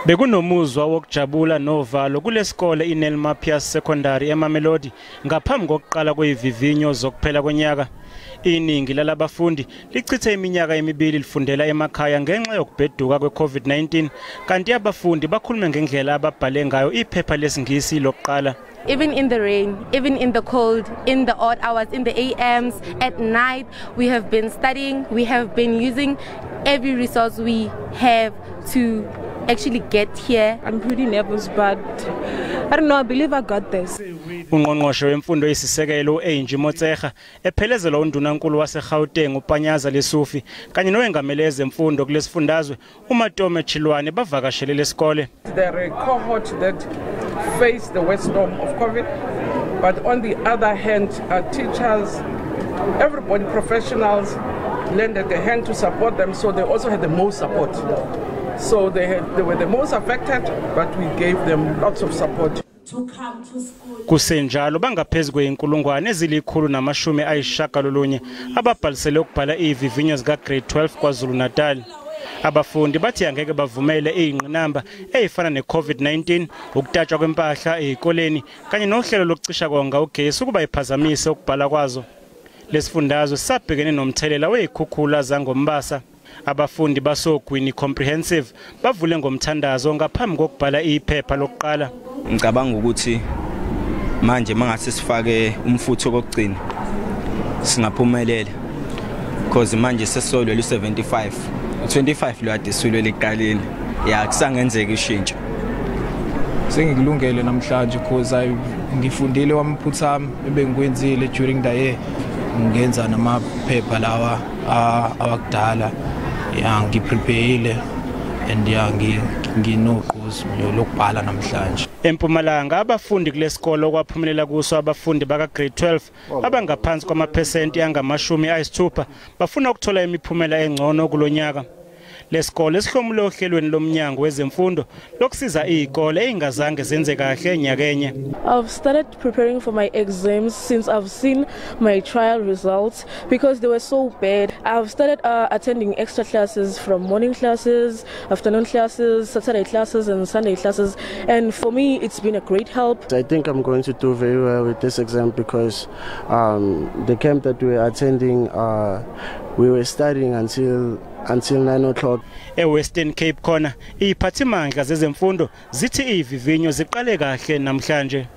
Bekunomuzwa wokujabula novalo kulesikole iNelmapius Secondary eMamelodi ngaphambi kokuqala kwezivivinyo zokuphela konyaka. Iningi lalabafundi lichithe iminyaka emibili lifundela emakhaya ngenxa yokubheduka kwe-COVID-19, kanti abafundi bakhulume ngendlela ababhale ngayo iphepha lesiNgisi lokuqala. Even in the rain, even in the cold, in the odd hours, in the AMs, at night, we have been studying, we have been using every resource we have to actually get here. I'm pretty nervous, but I don't know, I believe I got this. Ungqongqoshe wemfundo eyisisekelo u-Angie Motshekga ephelezelwa undunankulu waseGauteng uPanyaza Lesufi kanye nowengamele ezemfundo kulesifundazwe uMatome Chiloane bavakashele lesikole. There are a cohort that faced the worst storm of COVID, but on the other hand, our teachers, everybody, professionals, lended a hand to support them, so they also had the most support. So they were the most affected, but we gave them lots of support. Kusenjalo bangaphezu kweyinkulungwane ezili-190 ababhalisele ukubhala izivivinyo zika grade 12 KwaZulu Natal. Abafundi bathi angeke bavumele izingqinamba ezifana ne-COVID-19, ukutatshwa kwempahla ezikoleni kanye nohlelo lokucisha konga ugesi ukuba iphazamise ukubhala kwazo. Lesifundazwe sabhekene nomthelela wezikhukhula zangoMbasa. Abafundi basoGwini Comprehensive bavule ngomthandazo ngaphambi kokubhala iphepha lokuqala. Ngicabanga ukuthi manje mangase sifake umfutho kokugcina singaphumelela, because manje sesolwe u75 25 lo ade sulwe leqaleni, ya kusangenzeka ishintsho. Sengikulungele namhlanje because ngifundile wamaphutha ami ebengikwenzile during the year, ngenza namaphepha lawa awakudala, ya ngiprepare and ya nginogqozi lokubhala namhlanje. EMpumalanga abafundi kulesikolo okwaphumelela kuso abafundi baka grade 12 abangaphansi kwamaphesenti angama-60 bafuna ukuthola imiphumela engcono kulonyaka. Lesikole esihlomule ohlelweni lomnyango wezemfundo lokusiza izikole ezingazange zenze kahle nyakenye. I've started preparing for my exams since I've seen my trial results because they were so bad. I've started attending extra classes from morning classes, afternoon classes, Saturday classes and Sunday classes, and for me it's been a great help. I think I'm going to do very well with this exam because the camp that we were attending, we were studying until 9 o'clock. EWestern Cape khona iziphathimandla zezemfundo zithi izivivinyo ziqale kahle namhlanje.